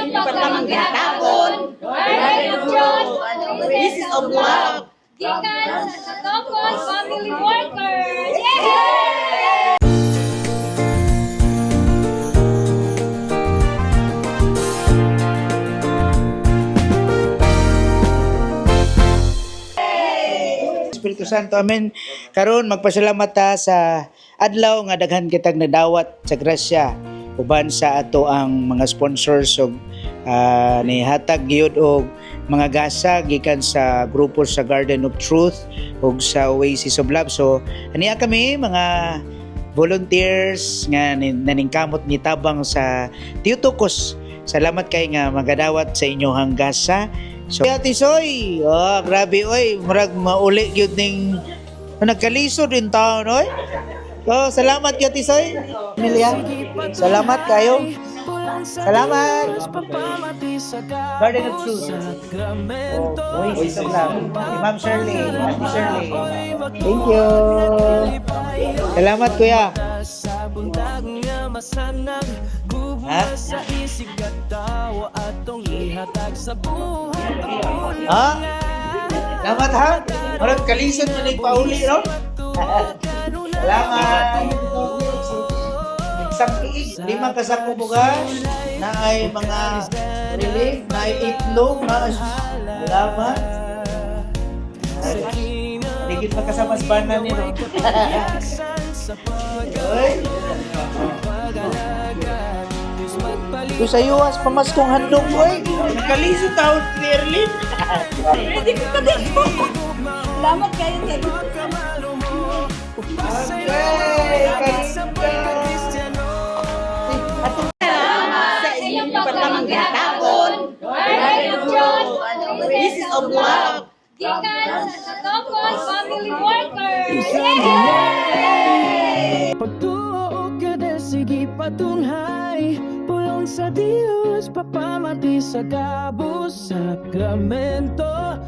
iyong pagkamanggihatakon, Garden of Truth, Oasis of Love. Gikan sa Tokos Family Workers. Yay! Espiritu Santo, amen. Karon magpasalamat ta sa adlaw nga daghan kitag nadawat sa grasya uban sa ato ang mga sponsors og nihatag gyud og mga gasa gikan sa grupo sa Garden of Truth ug sa Oasis of Love. So aniya kami mga volunteers nga naningkamot ni tabang sa Theotokos. Salamat kay nga magadawat sa inyong gasa. So, Ate Soy, oh, grabe oy, murag mauli gyud ning nagkalisod din taon oy. Oh, salamat gyud, Ate Soy. Emilia, salamat kayo. Salamat. Garden of Truth. Oh, Oasis of Love. Ni Ma'am Shirley, Ate Shirley. Thank you. Salamat, kuya. Ha? Ha? Salamat ha. Murag kalisod man ning pauli no. Salamat. Isang lima ka sako bugas na ay mga relief, na ay itlog, na salamat. Ligid pa kasama sa banan ni no. Oy. Kung sa iwas, pamaskong handog, oy. Nakalisod taon ni Erlin. Hindi ko ka dito. Salamat kayo sa Okay, Sa Iyong inyong pagkamanggihatakon, Garden of Truth, Oasis of Love. Gikan sa Tokos Family Workers. Yay! Pagtuo ka de sige patunghay. Pulong sa Dios papamati sa kabus sakramento.